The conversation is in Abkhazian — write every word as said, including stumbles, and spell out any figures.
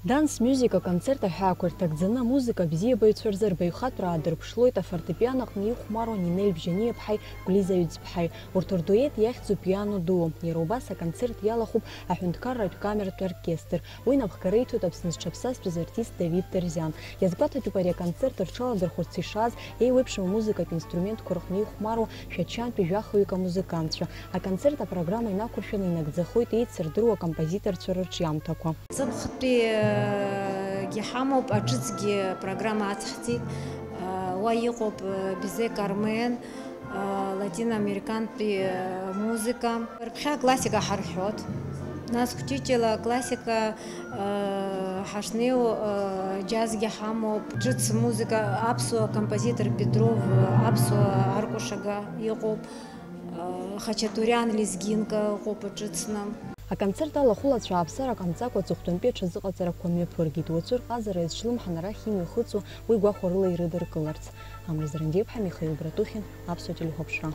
Данс Music аконцерт аҳәаақәа ирҭагӡаны амузыка абзиабаҩцәа рзы рбаҩхатәра аадырԥшлоит афортепиано аҟны ихәмаруа Нинель Бжьаниаԥҳаи Гәлиза Ҩӡԥҳаи. Урҭ рдуеҭ иахьӡуп Пиано дуо. Иара убас аконцерт иалахәуп аҳәынҭқарратә камертә оркестр. Уи напхгара иҭоит Аԥсны зҽаԥсазтәыз артист Давид Дерзиан. Иазгәаҭатәуп ари аконцерт рҽаладырхәырц ишааз еиуеиԥшым амузыкатә инструментқәа рҟны ихәмаруа шәачантәи жәахаҩык амузыкантцәа. Аконцерт апрограмма инақәыршәаны инагӡахоит еицырдыруа акомпозиторцәа рырҿиамҭақәа. Ҵыԥхтәи, э, гьы ҳамоуп, аҿыцгьы программа ацҳҵеит. Э, уа иҟоуп, э, Бизе Кармен, э, латиноамерикантәи, э, музыка. Рԥхьа классика ҳарҳәоит. Нас хәҷыҷыла классика, э, ҳашнеиу, э, џьазгьы ҳамоуп. Ҿыц музыка аԥсуа композитор Петров, э, аԥсуа аркәашага иҟоуп. Хачатуриан лезгинка ыҟоуп аҿыцны. Аконцерт ала ахәылацәа ааԥсара ҟамҵакәа аҵыхәтәантәи аҽазыҟаҵарақәа мҩаԥыргеит. Уаҵәы рҟазара иазҿлымҳан арахь имҩахыҵуа уи гәахәарыла ирыдыркыларц. Амра Зарандиаԥҳа, Михаил Братухин, Аԥсуа телехәаԥшра.